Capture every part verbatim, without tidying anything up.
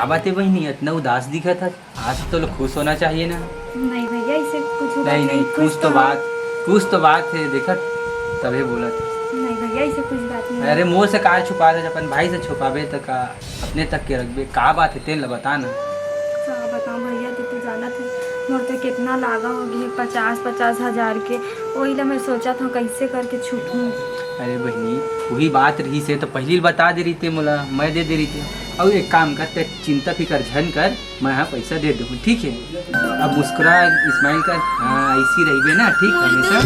बात हे बहिनी, इतना उदास दिखत हस, आज तो लोग खुश होना चाहिए ना। नहीं भैया, ऐसे कुछ बात नहीं, नहीं, नहीं, कुछ कुछ तो तो बात, कुछ तो बात हे, देखत तभे बोलत। नहीं भैया, ऐसे कुछ बात नहीं। अरे मोर से का छुपा दे, अपन भाई से छुपाबे त का अपने तक के रखबे, का बात हे तेन ल बता ना। का बताऊं भैया, तू तो जानत हे मोर तो कितना लागा हो गए, पचास पचास हजार के, वही ला मैं सोचत हूँ कैसे करके छुपाऊं। अरे बहिनी, वही बात रहिस हे तो पहली बता दे रहिते मोला, मैं दे दे रहिते। अउ एक काम कर, ते चिंता फिकर झन कर, मैं हा पैसा दे दूँ, ठीक है? अब मुस्कुरा, smile कर, हाँ, ऐसी रहिबे ना, ठीक, हमेशा।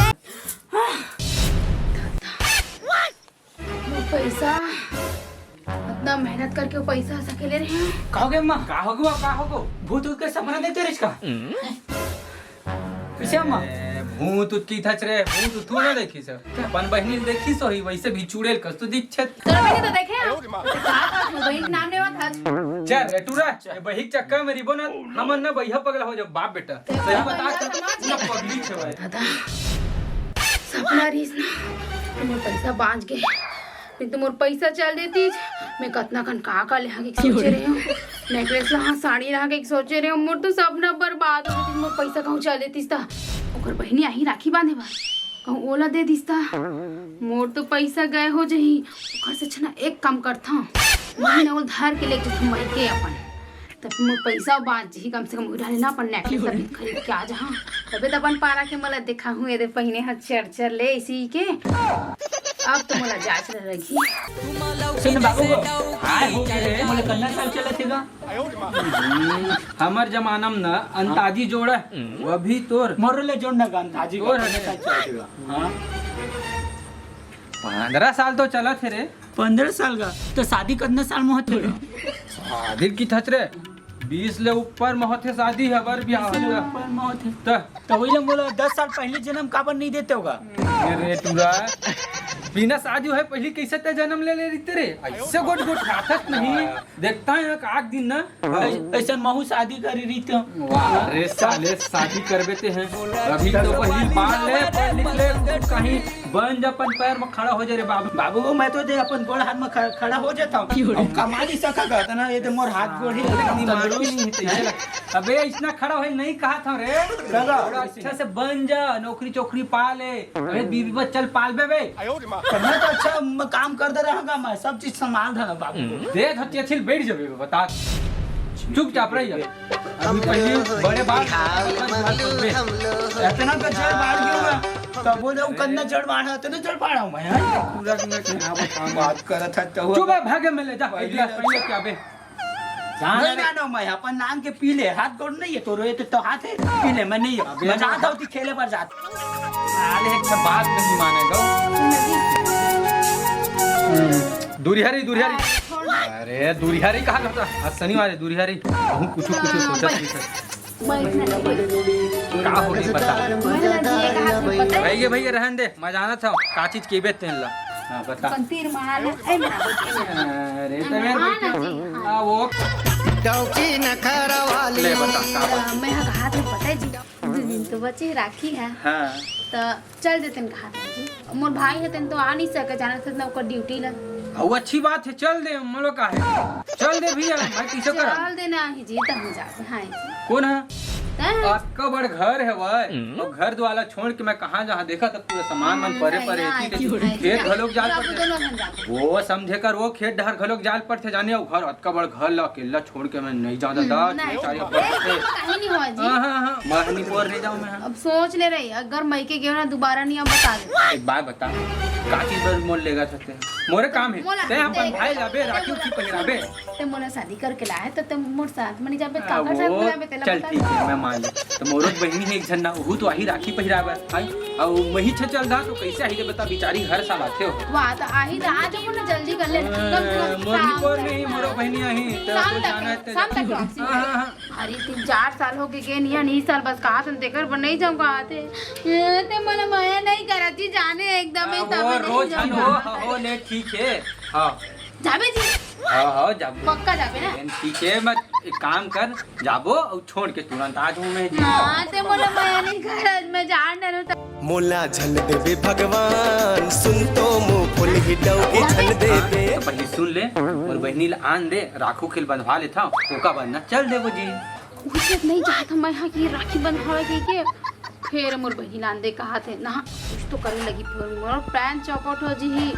वो पैसा, इतना मेहनत करके वो पैसा सकेले रहे हैं। का हो गे अम्मा? का हो गे, का हो गे? भूत उत के सपना देते रहिस का? कइसे अम्मा? ए, भूत उत किथस रे, भूत उत थोड़ा देखिस हे। अपन बहिनी ल देखिस होही, वैसे भी चुड़ैल कस तो दिखथे। तोर बहिनी तो देखे हस। का कहत हस, बहिनी के नाम लेवत हस। चल रे टूरा, ये बही के चक्कर में रहिबो ना, हमन ना बइहा पगला हो जाबो, बाप बेटा। सही बता, ना पगली छे भाई। दादा, सपना रहिस ना, तो मोर पैसा बाँच गे। नहीं तो मोर पैसा चल देतिस, मैं कतना कन का का लेहा के सोचे रहे हूँ। Necklace लेहा, साड़ी लेहा के सोचे रहे हूँ। मोर तो सपना बर्बाद हो गइस, मोर पैसा कहूँ चल देतिस त। ओकर बहिनी आही राखी बांधे बर, कहूँ ओला दे दिस त। मोर तो पैसा गए हो जही, ओकर से अच्छा ना एक काम करथौं, मैं ना ओला धर के लेके जथौं मइके अपन। तब मोर पैसा बाँच जही, कम से कम उही डाले ना अपन necklace सब खरीद के आ जहा। तबे तो अपन पारा के मोला देखाहूँ, ये दे पहिने ह चर चर ले इसी के। अब तो मोला जांच ल लगही। सुन बाबू गो, काय हो गे रे, मोला कन्ना साल चलत हे गा? हमर जमाना में ना अंताजी जोड़ा, वो भी तोर मोरो ले जोड़ ना गा, अंताजी तोर का हरे। साल चलत हे गा। हाँ। पंद्रह साल तो चलत हे रे। पंद्रह साल का? तो शादी कतना साल में होथे गा? शादी किथस रे, बीस ले ऊपर में होथे शादी, हबर ब्याह बीस ले होथे। ऊपर में होथे। त तो वही ले मोला दस साल पहली जन्म काबर नहीं देते होगा? अरे टूरा, बिना शादी होए पहली कैसे ते जन्म ले ले रहिते रे? ऐसे गोट गोट हाथत नहीं। देखता है एक आध दिन ना। ऐ-, ऐसन महू शादी करी रहिते हो। वाह रे साले, शादी करबे ते हैं। अभी तो पहली बार ले, पढ़ लिख ले, कुछ कहीं बन जा, अपन पैर में खड़ा हो जा रे बाबू। बाबू, मैं तो दे अपन गोड़ हाथ में ख-, खड़ा हो जाता हूँ। अब कमा नहीं सका था ना, ये तो मोर हाथ गोड़ ही एकदम तंदुरुस्त नहीं है, तो ऐसे लगता। अबे, इतना खड़ा हो नहीं कहा था रे। दादा। थोड़ा अच्छा से बन जा, नौकरी चोकरी पा ले। अबे, बीवी बच्चा ल पालबे बे। करना तो अच्छा, म-, काम करते रहेगा, मैं सब चीज संभाल देना बाबू। दे धोती अच्छी बैठ जाबे, बता। चुपचाप रह जा। अभी पहले बड़े बात इतना तो जड़ बाढ़ गया मैं। तब वो जो कन्ना जड़ बाढ़ा, इतना जड़ बाढ़ा हूँ मैं, हाँ? पूरा दिन में क्या बताऊँ? बात करत है तो चुप है, भागे में ले जा। एक गिलास पानी लेके आ बे। जान नहीं दे। मानो मैं, अपन नाम के पी ले, हाथ गोड़ नहीं है, तो रोए तो, तो हाथ है, पी ले, मैं नहीं हूँ। अबे मैं जाता हूँ, खेले पर जाता। साले एक ठे बात नहीं मानेगा। हम्म, दूरिहा रही, दूरिहा रही। अरे, दूरिहा रही कहा जाता? आज शनिवार है, दूरिहा रही। कहूँ कुछ, कुछ सोचा नहीं था। का हो गई बता। भैया, भैया, रहन दे, मैं जानत हूँ, का चीज केबे तेन ला। हाँ, बता। पंतीर मार, ए, मार। अरे, तो मैं हाँ ना जी, हाँ। हाँ, वो। डौकी नखरा वाली। ले, बता, का बात? मैं हा कहा था, पता है जी, दो दिन तो बचे राखी है। हाँ। तो चल देतेन कहा था जी। मोर भाई हे तेन तो आ नहीं सके, जानत हस ना ओकर ड्यूटी ला। वो अच्छी बात है, चल दे, मोला का है। चल दे भैया, मैं कैसे करा? चल देना ही जी, तब हम जाते हैं जी। कौन है? तैं? अतका बड़ घर है भाई, हम्म। और घर द्वारा छोड़ के मैं कहाँ जहाँ देखा तब पूरा सामान मन हम्म, परे नहीं, परे नहीं, थी, नहीं, खेत नहीं। घलोक जाल जाबो पड़थे। दोनों झन जाबो। वो समझे कर वो खेत डहर घलोक जाल पड़थे जाने, और घर अतका बड़ घर ला अकेला छोड़ के मैं नहीं जाता हम्म, दादा, नहीं। बेचारी ए, पड़थे। कहीं नहीं हुआ जी। हाँ, हाँ, हाँ, मैं नहीं बोल नहीं जाऊँ मैं। अब सोच ले रही, अगर मइके गेव ना दोबारा नहीं, अब बता दे। एक बात बता, का चीज बर मोल लेगा था तें? मोरे काम है। मोला तें अपन देख, भाई लाबे, राखी उखी पहिराबे। तें मोला शादी करके लाए, तो तें मोर साथ में नहीं जाबे, आ, काकर साथ वो में जाबे, तेला चल बता। ठीक है, मैं मान ले। तो मोरो बहिनी है एक झन ना, उहू तो आही राखी पहिराबर, हाय। अउ मही छ चल दा, तो कैसे आही रे बता, बिचारी हर साल आथे हो। वाह, तो आही तो आ जाओ ना, जल्दी कर ले। ए, मोर ही बोर नहीं, मोरो बहिनी आही, तो शाम तक, जाना है तेरा। शाम तक वापसी। हाँ, हाँ, हाँ। अरे, तीन चार साल हो गए, गए नहीं, नहीं साल बस कहा तुम देकर पर नहीं जाऊंगा आते। ए, ते मन माया नहीं करा जी, जाने एकदम ही आ, तब वो नहीं रोज जाऊंगा। हो, हो, ले, ठीक है। हाँ। जाबे जी? हाँ, हाँ, जाबे। पक्का जाबे ना? ठीक है, मत। एक काम कर, जाबो अउ छोड़ के तुरंत आ जाऊं मैं जी। हाँ, ते मोला मया नहीं कर, आज मैं जान डरो त। मोला झन देबे भगवान, सुन तो मुंह फुल ही डौकी झन देबे। तो पहले सुन ले, मोर बहिनी ला आन दे, राखू खेल बंधवा लेथव, ओका बाद ना चल देबो जी। उचित नहीं चाहत मैं यहाँ की राखी बंधवा के, के। फेर मोर बहिनी ला आन दे कहा थे ना, कुछ तो करे लगी, फेर मोर plan chop out हो जी ही।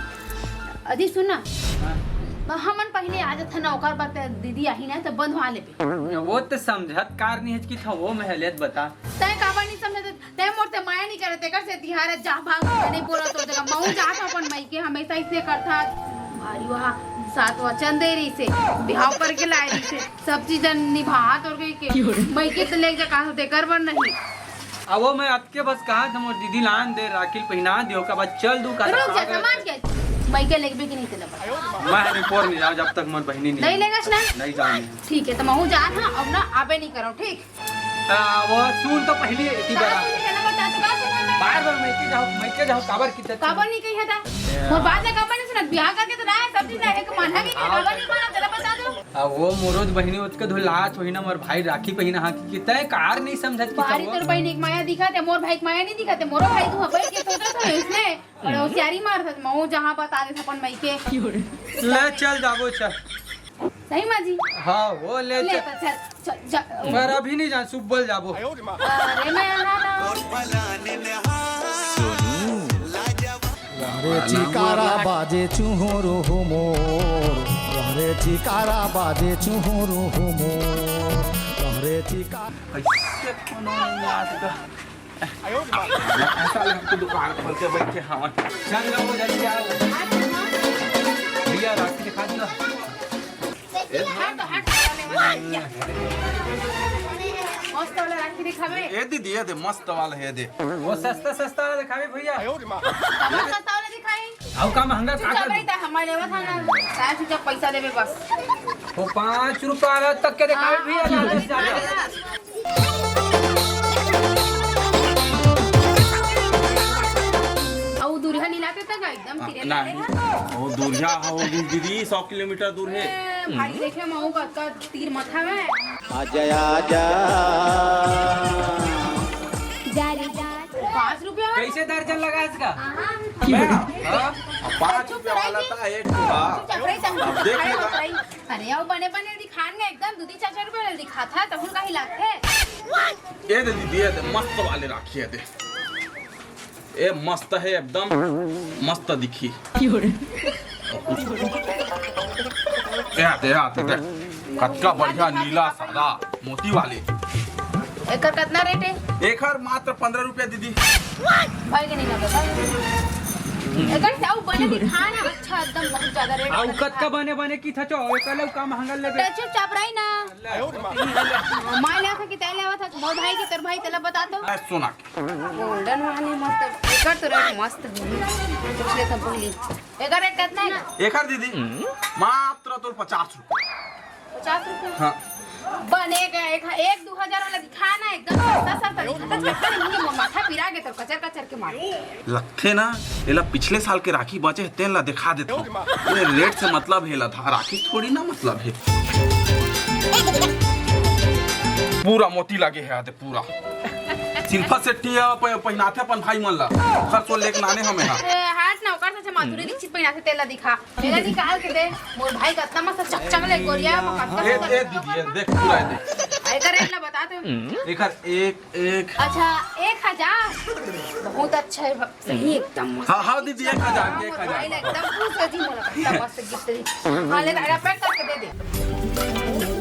अजी सुन ना, हाँ। हमन पहले आ जाथन ना, ओकर बाद दीदी आही ना, तो बंधवा लेबे। वो तो समझत कार नहीं है कि था वो महलियत बता। तय काबर नहीं समझत? तय मोर ते माया नहीं करत, तेकर से तिहार जा भाग, नहीं बोला तो जगह महू जात अपन मई के, हमेशा इसने करता। भारी वहाँ सात वचन दे रही से, बिहाव करके लाए रही से, सब चीज निभा तोर गई के, मई के तो लेके जा कहा तेकर बर नहीं। अब वो मैं अतके बस कहा था, मोर दीदी लान दे, राखी पहिना दे, ओकर बाद चल दू का रुक जा, समझ गए। मई के लेगबे कि नहीं तेला बता। मैं नहीं पोर नहीं जाओ, जब तक मोर बहिनी नहीं नहीं लेगस ना? नहीं जाऊंगी। ठीक है, तो महू जान हाँ, अब ना आबे नहीं करो, ठीक? आ, वो सुन तो पहली एती का बरा। सुन के ना बता, तो का सुन मैं? बार बार मैं के जाओ, मैं के जाओ, काबर की तक? काबर नहीं कही है ता? मोर बात ना काबर नहीं सुनत, बिहाव करके तो ना है, सब चीज ना है, कि माना कि नहीं, काबर नहीं माना, जरा बता दो। आ, वो मोरोज बहिनी ओतके धुलात होही ना, मोर भाई राखी पहिना हाँ, कि तय कार नहीं समझत कि बारी तब तोर बहिनी के माया दिखा थे, मोर भाई के माया नहीं दिखा थे, मोरो भाई तू हबे के सोचत हो इसने, और होशियारी मार था, महू जहाँ बता दे अपन मई के। ले चल जाबो, चल। सही माँ जी? हाँ, वो ले ले चल। तो चल, चल, जा। पर अभी नहीं जान, सुबह जाबो। अरे मैं यहाँ ना। अरे चिकारा बाजे चुहुरु हुमोर, अरे चिकारा बाजे चुहुरु हुमोर, अरे चिकारा। ऐसे कोनो याद का। ऐसा लग तो दुकान खोल के बैठे हवन। चल जाओ, जल्दी आओ। भैया, राखी दिखा दियो। हट, हट, हट, हट। मस्त वाला राखी दिखावे। ए दीदी, ये दे, मस्त वाला है, दे। वो सस्ता, सस्ता वाला दिखावे भैया। कौन सस्ता वाला दिखाई? आओ का महंगा का चुपचाप करूं? रही था, हमारे लेवा था ना। साहब, चुपचाप पैसा देवे बस। वो पाँच रुपया तक के दिखावे भैया, हाँ, ज्यादा से ज्यादा। हाँ। अउ दूरिहा नी लाते तक एकदम हाँ, तिरे नहीं। लाते हैं। वो दूरिहा हो दीदी, सौ किलोमीटर दूर है। ए, भाई देखे महू का, का तीर मथा में। आजा, आजा। जा रे जा। पाँच रुपया। कैसे दर्जन लगा इसका? हाँ। मैं? हाँ? पाँच रुपया वाला था, एक था। चुप रही, चुप रही, अब देख लेगा। अरे, अउ बने बने दिखान में एकदम दू तीन चार चार रुपया वाला दिखा था, तब उनका ही लागथे। ये दे दीदी, ये दे, मस्त वाले राखी है, दे। ए मस्त है एकदम, मस्त दिखी। ये दे, ये दे, दे। कतका बढ़िया नीला सादा मोती वाले। एकर कितना रेट है? एकर मात्र पन्द्रह रुपया दीदी। भाई के नहीं लगा। एकर से अउ बने दिखा ना, अच्छा एकदम बहुत ज्यादा रेट अउ वाला कतका दिखा। बने बने की था चो, एकर ले का महंगा लेबे। ते चुपचाप रही ना। माय ले आके तैले आवत है, मोर भाई के, तोर भाई तेला बता तो। ए, सोना। गोल्डन वाली मस्त, एकर तो रेट मस्त है। पूछ ले तो बोली। एकर रेट कितना है? एकर दीदी, मात्र तोर पचास रुपया। पचास रुपया? हाँ। बने का एक, एक दू हजार वाला दिखा ना, एकदम सस्ता, सस्ता दिखा। तो चक्कर नहीं है, माथा पिरा के तो कचर, कचर के मार। लगथे ना, एला पिछले साल के राखी बचे हे, तेन ला दिखा देथव। ये रेट से मतलब हे, ला धा-, राखी थोड़ी ना मतलब हे। पूरा मोती लगे हे, आते पूरा। सिल्फा सेट्टी हे, प-, पहिनाथे अपन भाई मन ला। खर्चो लेके नाने हमें हा। ए, हाट ना, ओकर से माधुरी दीक्षित पहिनाथे, तेला दिखा। एला निकाल के दे, मोर भाई कतना मस्त चकचक ले गोरिया, म कतना ए, सुंदर ए, दिखथे दीदी, ओकर ए, देख, पूरा ए, देख। एकर रेट ला बता तो। एकर एक, एक। अच्छा, एक हजार। बहुत अच्छा है, सही एकदम मस्त। हाँ, हाँ, दीदी, एक हजार, एक हजार। भाई ला एकदम खुश हो जी, मोला कतना मस्त गिफ्ट दी। हाँ, ले, ले, पैक करके दे दे।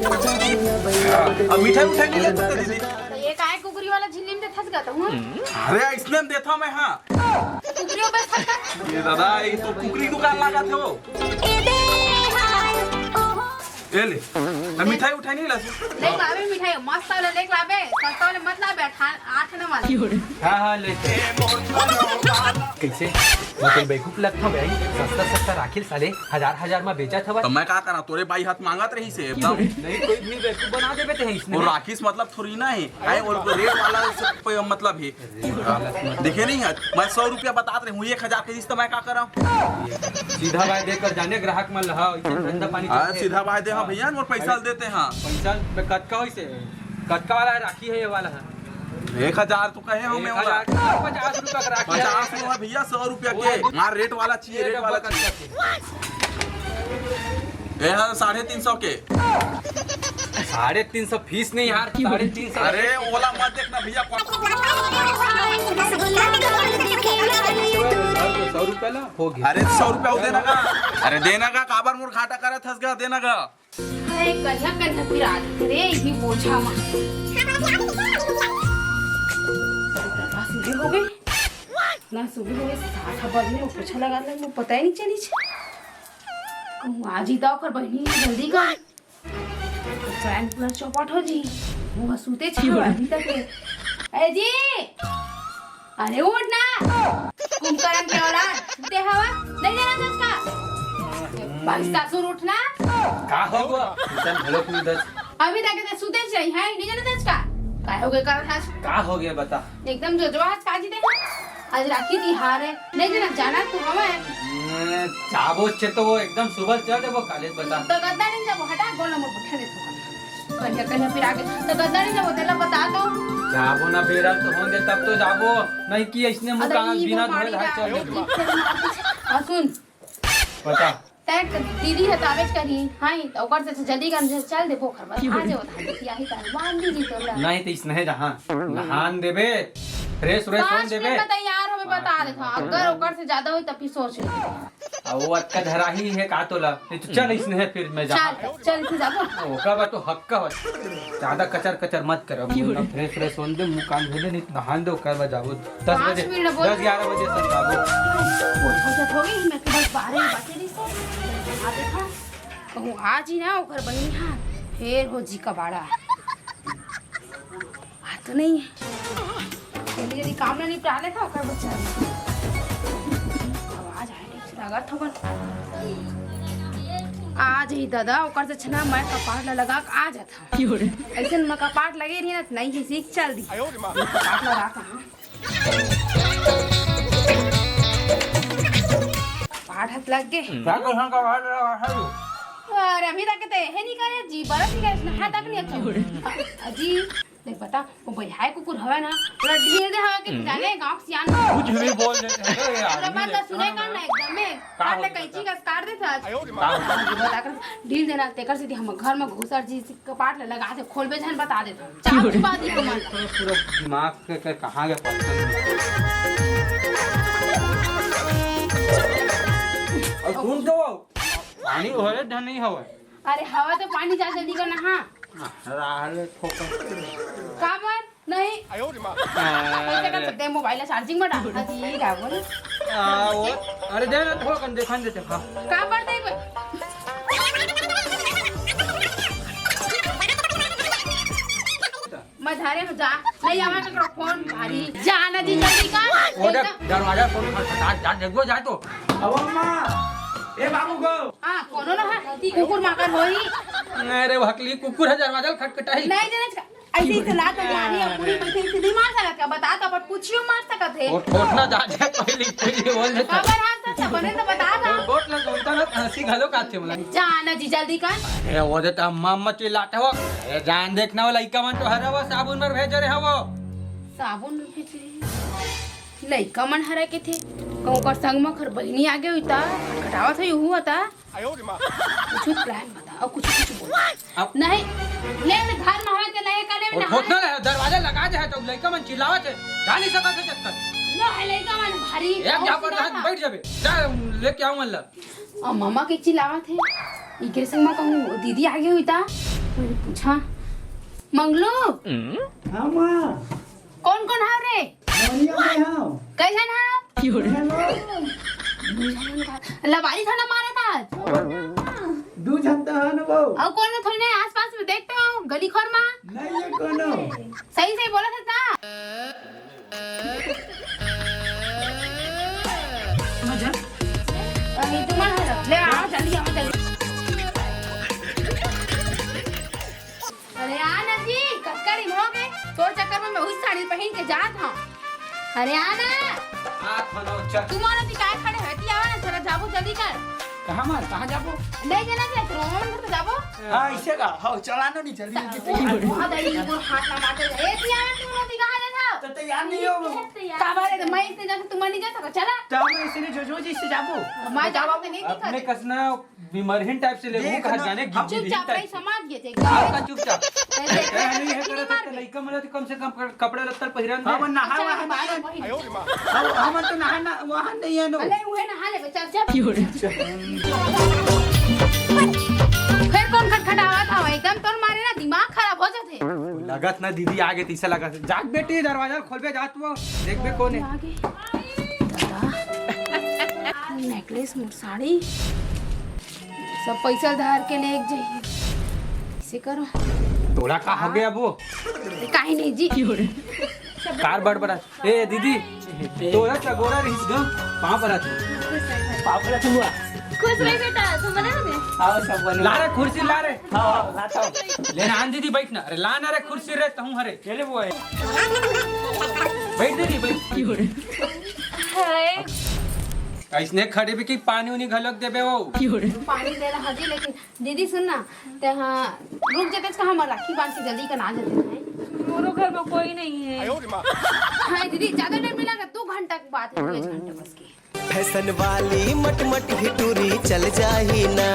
अब मिठाई उठाई नहीं लेते दीदी? तो ये काय कुकरी वाला झिल्ली में देथस गा, तो हूँ? अरे, इसने में देथा मैं, हाँ। कुकरी में बेचथस गा? ये दादा, ये तो कुकरी दुकान लागत हे वो। ए ले, अब मिठाई उठाई नहीं लासु? लेके लाबे मिठाई, मस्त वाला लेके लाबे, सस्ता वाला मत लाबे, आठ, आठ आना वाला। हाँ, हाँ, ले। कैसे? मैं तो बेवकूफ लगता हूँ भाई, सस्ता, सस्ता राखी साले हजार, हजार में बेचत हवा। तो मैं का करा, तोरे बाई हाथ मांगत रही से एकदम। नहीं, कोई भी बेवकूफ बना देबे ते इसने। वो राखी से मतलब थोड़ी ना है, आए, वो रेट वाला से कोई मतलब है। देखे नहीं है, मैं सौ रुपया बतात रहे हूँ, एक हजार के जिस, तो मैं का करा? सीधा भाई देकर जाने ग्राहक मन ल, हाँ, इतना धंधा पानी हाँ, चलथे। सीधा भाई दे, हाँ, भैया, मोर पैसा ल देते हाँ। पैसा में कतका होइसे? कतका वाला राखी हे ये वाला ह? एक हजार तो कहे हँव मैं एक हजार ओला। पचास रुपया के राखी हे। पचास नोहे भैया, सौ रुपया के। मार रेट वाला चाहिए, ये रेट वाला डब्बा चाहिए। कतका के? ये ह साढ़े तीन सौ के। साढ़े तीन सौ फीस नहीं यार, साढ़े तीन सौ। अरे ओला मत देखना भैया। सौ रुपया ला हो गया। अरे सौ रुपया हो देना का? अरे देना का, काबर मोर घाटा करत हस गा, देना का? अरे कन्हा कन्हा पिरात रे, इही बोझा मा। ना सुबह हो गई, ना सुबह हो गई, सात बजने, वो पोछा लगा ले, वो पता ही नहीं चली छे। कहूँ आज ही तो ओकर बहिनी जल्दी कर। तो चैन पूरा चौपट हो जी, वो सूते छे अभी तक ले। ए जी, अरे उठ ना, कुंभकर्ण के औलाद, सूते हवा, नहीं जाना दस का। भाई ससुर उठ ना। का हो गो? तुम भलो की दस। अभी तक ते सूते चाहिए है, नहीं जाना दस का। काय हो गए कर हस? का हो गया बता? एकदम जो जो आज काजी दे। आज राखी तिहार है, नहीं जाना, जाना तू हमें। हम्म, जाबो छे तो वो एकदम सुबह चल देबो, काले बता। तो गद्दा नहीं जाबो, हटा गोला मोर पठा दे तू। कन्या, कन्या फिर आगे। तो गद्दा नहीं जाबो, तेला बता दो। जाबो ना, बेरा तो होन दे, तब तो जाबो। नहीं कि इसने मुँह अरे कान ई बिना वो धोए मारी धाए जा, चल एक देबो। एक से मार दे। आ सुन। बता। तैं दीदी ह तावेज करही, हाँ, तो ओकर से जल्दी कर, चल देबो ओकर बाद। आ जाओ, धान देखी, आही तार, बांध दीदी तो ला। नहीं तो इसने रहा। नहान देबे, फ्रेश व्रेश होन पाँच देबे। मिनट में तैयार होबे, बता देत हूँ। अगर ओकर से ज्यादा होई, तब फिर सोच ले। अब वो अतका धराही है का तोला? नहीं तो चल, इसने है फिर मैं जा। चल, चल, फिर जाबो। ओकर बाद तो हक्का हो। ज्यादा कचर कचर मत कर। अब ना फ्रेश व्रेश होन दे, मुँह कान धो ले, नहीं तो नहान दे, ओकर बाद जाबो। दस पाँच बजे, मिनट बोल दस ग्यारह बजे तक जाबो। बहुत बचत हो गई, मैं तो बस बारह ही बचे रही से। आ देखा, कहूँ आज ही ना ओकर बहिनी हा, फेर हो जी कबाड़ा। आ तो नहीं है। जल्दी जल्दी काम ना निपटा लेता, ओकर बच्चा। आवाज आए, ठीक से लगा थोकन। आ जाही दादा, ओकर से छना मैं कपार ला लगा के आ जाता। ऐसे मैं कपार लगे रही ना, तो नहीं ही सीख चल दी। कपार लगा कहाँ? कपार हाथ लग गए। क्या कहाँ कपार लगा है तू? अरे अभी तक ते है नहीं करे जी, बरस नहीं करे, हाथ तक नहीं अच्छा। जी, देख बता, वो बहियाए कुकुर हवे ना, ओला ढील दे हवे के जाने गाँव के सियान। कुछ भी बोल देते हैं, अरे आदमी बात तो सुने कर ना एकदम में, का काट ले हो गया? कैंची का काट देता आज। का हो गया? बता कर ढील देना, तेकर से हम घर में घुसर जी कपाट ले लगा दे, खोलबे झन बता देता। चाप छुपा दी हमन। पूरा दिमाग के, के कहाँ गया पत्थर? और सुन तो वो, पानी भरे ढन नहीं हवे। अरे हवा तो पानी जा जल्दी कर ना, हाँ। राहले ठोकर। काबर? नहीं। पैसे कर सकते हैं, मोबाइल चार्जिंग में डाल। हाँ जी, क्या बोल? आ, वो, अरे दे ना, थोड़ा कम देखा देते, हाँ। काबर दे? मैं धारे हूँ, जा। नहीं आवा ककरो फोन भारी। जा ना जी, जल्दी कर। वो देख, एकदम। दरवाजा खोल, खटखटा, जा, देखो, जाए तो। अब अम्मा, ए बाबू को। हाँ, कोनो ना है, कुकुर माकर होही। अरे, हकली कुकुर है, दरवाजा खटखटाई। नहीं, जने ऐसे ही चला तो मारी, अब पूरी पैसे इसे नहीं मार सकत का? बता तो, पर पूछियो मार सकत है। और ठोकना जा, जा, पहले, पहले बोल देता। खबर हाथ से बने तो बता था। और बोट ना घूमता ना, हंसी घलो काथे मला। जा ना जी, जल्दी कर। अरे, वो दे तो अम्मा, अम्मा चिल्लाते हो। अरे, जान देखना, वो लइका मन तो हरे वो साबुन मर भेज रहे हैं वो। साबुन मर भेज रहे हैं? लइका मन हरे के थे। कहूँ कर संग में खर बहिनी आगे हुई ता, खटखटावत हुई हुआ ता। कुछ प्लान बता, और कुछ, कुछ बोल। अब नहीं, ले ले, घर में हवे के नहीं, कले में और नहाए। खोदना है, दरवाजा लगा दे है तो लइका मन चिल्लावत है, जा नहीं सकत है चक्कर। लो है लइका मन भारी, एक और जा पर सुना जान था। बैठ जाबे, जा लेके आओ मन ला। और मामा के चिल्लावत है, इकरे संग में कहूँ दीदी आगे हुई ता, मैंने पूछा, मंगलू। हाँ माँ। कौन कौन हाव रे? मोनिया में हाव। कैसन हाव? हेलो। लबारी थाना मारा था। दू झन तो हन वो। और कौन थोड़ी नहीं आसपास में देखते हो गली खोर में? नहीं है कोनो। सही सही बोला था ना? मजा। अरे तुम्हारा ले आओ जल्दी आओ जल्दी। अरे आ ना जी, कतका दिन हो गए, तोर चक्कर में मैं उही साड़ी पहन के जात हूँ। अरे आ ना। आ, खनो, चल। तुम और जी काय खड़े हो, ती आवा ना, जरा जाबो जल्दी कर। कहाँ मार, कहाँ जाबो? नहीं जाना चाहिए, तो रोमन घर तो जाबो। हाँ, इसे का? हाँ, चला ना, नहीं, जल्दी, जल्दी तैयार हो। हाँ, दाई, ये मोर हाथ ना मारते। ए, तैयार तू ना, तू कहाँ जात हव? तो तैयार नहीं हो। तैयार। का बारे, तो मैं इसने जाता, तुम नहीं जा सको, चला। तो हम इसने जो, जो जी से जाबो। मैं बताओ जाता बाबू, तो नहीं अपने दिखा। कसना बीमारहीन टाइप से ले, देख वो कहा ना, जाने हम गिद्दी चुपचाप टाइप रही, से। समाज ये थे। आओ का चुपचाप। ऐसे ए, नहीं है, नहीं करत है, मार तो दे। लइका मन ला तो कम से कम क-, कपड़ा लत्ता पहिरन दे। हम नहा अच्छा, वहा हम मारे। वही। अब हम तो नहा ना, वहा नहीं है नो। अरे, वो है नहा ले, चल, चल। फिर कौन खटखटावत हवा? एकदम तोर मारे ना दिमाग खराब हो जाथे। लगत ना दीदी आगे तीसरा लगत। जाग बेटी, दरवाजा खोलबे, जात वो देखबे कौन है। आगे। नेकलेस, मोर साड़ी, सब पैसा धार के ले एक जाइए। ऐसे करो। तोला का हो गया वो? काहे नहीं जी। कार बड़बड़ा। ए दीदी, तोरा चगोरा रहिस ग, पाँव परत हूँ। पाँव परत हुआ। खुश रही बेटा, तू बने होगे? आओ सब बने। ला रे कुर्सी ला रे। हाँ, हाँ, लाता हूँ। ले ना आन दीदी, बैठ ना। अरे ला ना रे कुर्सी रे, तहूँ हरे। ये ले वो है। बैठ दीदी, बैठ। हाय। अइसने खड़े भी कि पानी उनी घलक देबे वो। पानी देना हजी, लेकिन दीदी सुन ना, ते हाँ, रुक जेतेच कहाँ, हमर राखी बांध के जल्दी कना जते हैं। मोरो घर में कोई नहीं है। हाँ दीदी, ज्यादा टाइम नहीं लगा, दो घंटा के बात है, दो घंटा बस की। फैशन वाली मटमट हिटूरी चल जाही ना।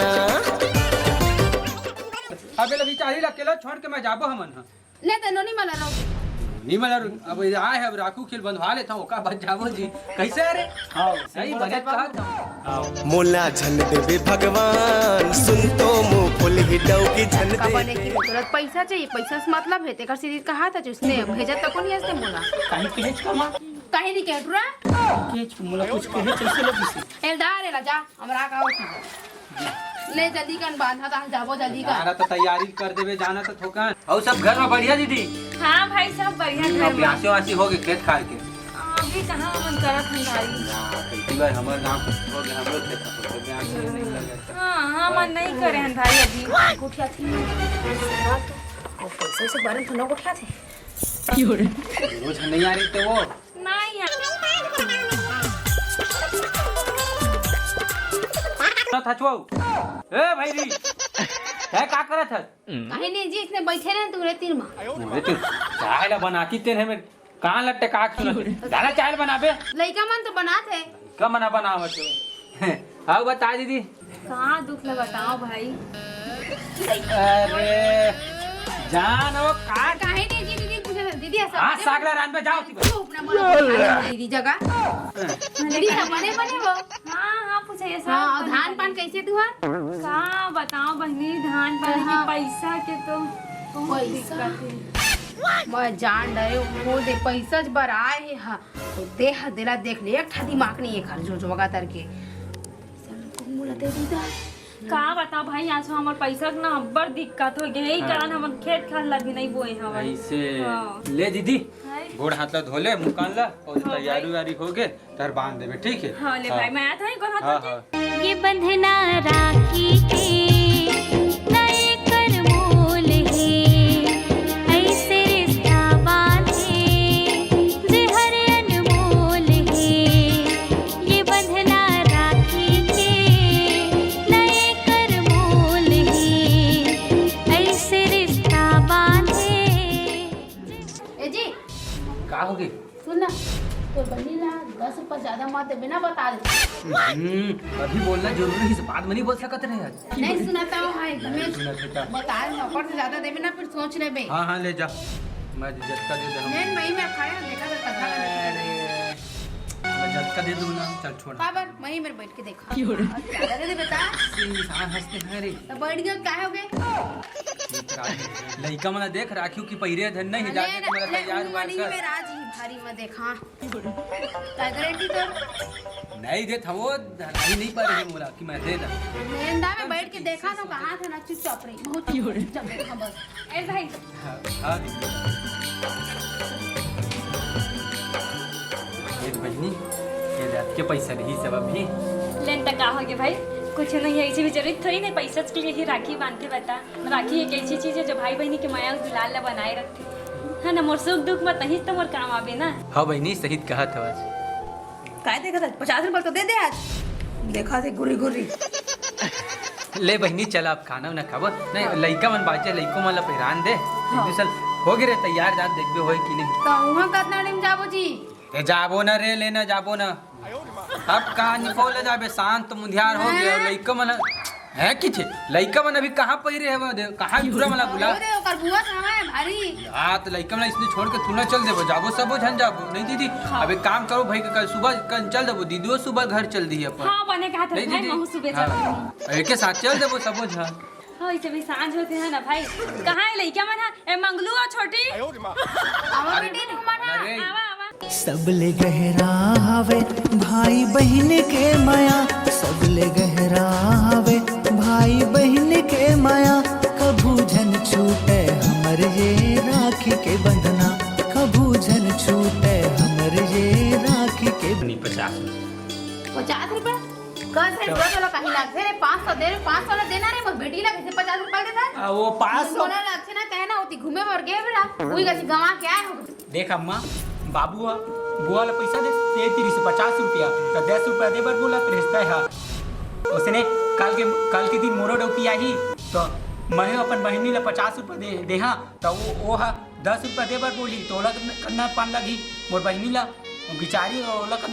अबे लभी चाही ला अकेला छोड़ के मैं जाबो हमन ह। ले ते नोनी मला रहो। नी मला रहो। अब ये आए है, अब राखू खेल बंधवा लेता हूँ, ओका बाद जाबो जी। कैसे अरे? हाँ, सही बने कहा था। मोला झन देवे भगवान, सुन तो मुँह फुल ही डौकी झन का बने देवे। की तुरंत पैसा चाहिए, पैसा से मतलब है, तेकर सीधी कहा था उसने भेजा तको नहीं हंसते मोला। कहीं कहे कमा। कहीं नहीं कह रहा। के मोला कुछ कहे कैसे लगी से? एलदार एला जा, हमरा का होती है। ले जल्दी कन बांधा ता जाबो जल्दी कन। यार तो तैयारी कर देबे जाना तो थोकन। और सब घर में बढ़िया दीदी? हाँ भाई, सब बढ़िया घर में। प्यासे वासी हो गए खेत खार के? अभी कहाँ मन करत हन भाई। हाँ, तो इसी बार हमारे गाँव कुछ हो गया, हम लोग खेत में तो प्यासे नहीं लगे। हाँ, हाँ, मन नहीं करे हन भाई अभी। गोठिया थी। और पैसे से बारे में तो ना गोठिया थे। रोज नहीं आ रही थे वो। नहीं आ ना था छुआऊ। ए भैरी, तै का करत हस? कहीं नहीं जी, इसने बैठे रहे तुमरे तीर में। अरे तू चाय ला बनाती तेन है मेरे कान लट्टे का सुनत है। दादा चाय ला बनाबे। लइका मन तो बनात है। का मना बनावत हो? आओ बता दीदी। कहाँ दुख ल बताओ भाई। अरे जान वो का काहे नहीं जी दीदी पूछे दीदी ऐसा हाँ सागला रान पे जाओ। तू अपना मन दीदी जगह। दीदी सब बने बने वो। हाँ हाँ पूछे ये सब हाँ। बने धान बने। पान कैसे तुहार? का बताओ बहनी धान पान के हाँ। पैसा के तो बहुत पैसा। दिक्कत है। मैं जान डरे वो दे पैसा ज बर आए है हाँ। तो देह देला देख ले एक ठा दिमाग नहीं है खर्च जो जगह तर के। का बताओ भाई, आज हमर पैसा के ना अब्बड़ दिक्कत हो गए, यही हाँ। कारण हमर खेत खार ला भी नहीं बोए हवन। ऐसे हाँ। ले दीदी, हाय। गोड़ हाथ ला धो ले, मुँह कान ला, और हाँ तैयारी भाई। वारी हो गए, तर बांध देबे, ठीक है? हाँ, ले हाँ। भाई, मैं आत हूँ, गोड़ हाथ हाँ, धो के। हाँ। ये बंधना राखी के, नए कर मोल हे, ऐसे रिश्ता बांधे, जे हर अनमोल हे। ये बंधना राखी के नए कर मोल हे, ऐसे रिश्ता बांधे। ए जी, का हो गए? सुन ना, तो बहिनी ला दस रुपया ज्यादा मत देबे ना, बता दे। हम्म, अभी बोलना जरूरी है, इस बाद में नहीं बोल सकत रहे आज। नहीं सुनाता हूँ, हाँ, एकदम नहीं सुनाते का? बता दे, ऊपर से ज्यादा देबे ना, फिर सोच लेबे। हाँ, हाँ, ले जा, मैं जतका दे दे हम। नहीं, मैं, मैं खड़े हैं, देखा तो कतना अरे, मैं जतका दे दूँ ना, चल छोड़। काबर? वहीं मेरे बैठ के देखा। क्यों रे? और क्या करे रे बेटा? इंसान हंसते हैं रे। तो बैठ गया, क्या हो गए? लइका मन देख राखी की पहिरे धन नहीं, अरे जाके ना, तुम्हारा ले, तैयार हुआ मनी कर। में राज ही भारी में देखा। क्या गारंटी तो? नहीं दे था वो, नहीं, नहीं पा रही मोला कि मैं दे दा। लेंदा में बैठ के देखा तो कहाँ था ना, चुपचाप रही, बहुत चुपचाप देखा बस। ए भाई। हाँ, हाँ दीदी। ये तो बहिनी, ये रात के पैसा रही सब अभी। लेन त का हो गया भाई, कुछ नहीं है, इसे भी जरूरत थोड़ी नहीं पैसा के लिए ही राखी बांधते बता। राखी एक ऐसी चीज है जो भाई बहनी के माया और दुलार ला बनाए रखते, है ना? मोर सुख दुख में तही तो मोर काम आवे ना। हाँ बहिनी, सही कहा था आज। काय देखा था? पचास रुपया तो दे दे आज। देखा थे गुरी गुरी। ले बहिनी, चल अब खाना उना खाबो। नहीं, हाँ। लइका मन बाचे, लइको मन ला पहिरान दे। हाँ। एक दू साल हो गे रे तैयार, जात देखबे होय कि नहीं। तो उहाँ कतना दिन जाबो जी? ए, जाबो ना रे, लेना जाबो ना। अब कहाँ निपोले जाबे, शांत मुंधियार हो गया। हैं? लइका मन है कि थे? लइका मन अभी कहाँ पहिरे हवे दे? कहाँ झूरा मन ला बुला? अरे, ओकर बुआ से हवे भारी। हाँ, तो लइका मन ला इसने छोड़ के तू ना चल देबो, जाबो सबो झन जाबो। नहीं दीदी, हाँ। अब एक काम करो भाई, कल सुबह कल चल देबो, दीदीओ सुबह घर चल दी अपन। हाँ, बने कहा था नहीं भाई, दीदी। महू सुबह हाँ। चल देबो। एके साथ चल देबो सबो झन। हाँ, इसे भी सांझ होते हैं ना भाई। कहाँ है लइका मन हा? ए मंगलू आ छोटी। आवा बेटी, तुम मन हा। अरे। आवा, आवा। सबले गहरा हवे भाई बहिन के मया, सबले गहरा हवे भाई बहिन के मया। कभू झन छूटे हमर ये राखी के बंधना, कभू झन छूटे हमर ये राखी के। नहीं, पचास। पचास रुपया? कस रे, बस वाला कहीं लागथे रे, पाँच सौ दे रे, पाँच सौ ला देना रे, मोर बेटी ला कैसे पचास रुपया देता है? आ, वो पाँच सौ। मोला लागथे ना, कहे ना होती घूमे बर गे बेरा, उही कसी गवा के आए हो। देख अम्मा, बाबू ह बुआ ला पैसा दे, दे तिरिस पचास रुपया, त दस रुपया दे बर बोलत रहिस तै ह। उसने कल के, कल के दिन मोरो डौकी आही, त मैं अपन बहिनी ला पचास रुपया दे, देहा, त वो, वो ह दस रुपया दे बर बोली, त ओला कतना पान लगही? मोर बहिनी ला, बिचारी, ओला कतना